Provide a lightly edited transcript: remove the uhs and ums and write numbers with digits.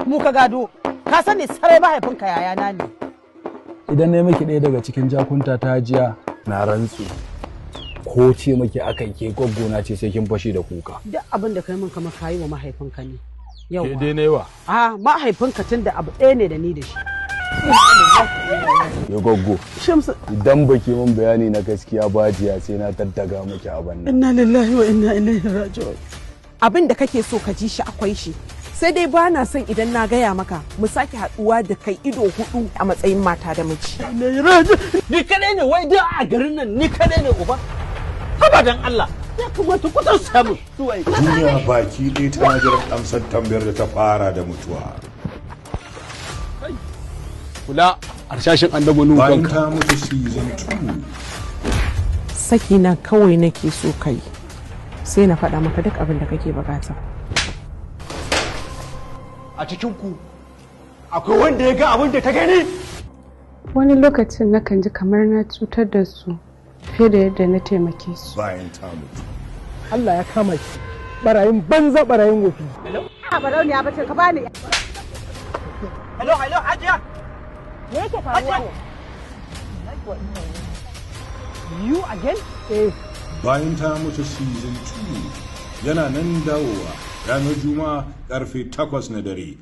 Mu ka gado. Ka sani sarai mahaifinka yayana ne. Idan na miki ɗaya daga cikin jakunta ta jiya, na rantsu ko ce miki aka ke gwaggona ce, sai kin fashe da kuka. Duk abin da kai min kamar kayi wa mahaifinka ne. Yau. Dai na yi wa. A mahaifinka, tun da abu ɗaya ne da ni da shi. Ya gwaggo. Shamsu. Idan baki min bayani na gaskiya ba jiya, sai na daddaga miki abin nan. Inna lillahi wa inna ilaihi raji'un. Abin da kake so ka ji shi akwai shi, sai dai ba na son idan na gaya maka mu sake haɗuwa da kai ido hudu a matsayin mata da miji. Ni kadai ne wai duk a garin nan, ni kadai ne uba? Haba dan Allah, ya kamata ku samu. Duniya baki ɗaya tana jiran amsar tambayar da ta fara da mutuwa. Kula, harshashin annabi Nuhu Bayan kanka. Ta Mutu season 2. Saki na kawai nake so kai, sai na faɗa maka duk abin da kake bukata. A cikin ku akwai wanda ya ga abin da ta gani? Wani lokacin nakan ji kamar na cutar da su fiye da yadda na taimake su. Bayan Ta Mutu. Allah ya kama ki, barayin banza, barayin wofi. A barauniya bace, ka bani. Hello, hello, hajiya. Me yake faruwa ne? You again? Eh. Bayan Ta Mutu season 2 yana nan dawowa ranar Juma'a karfe 8 na dare.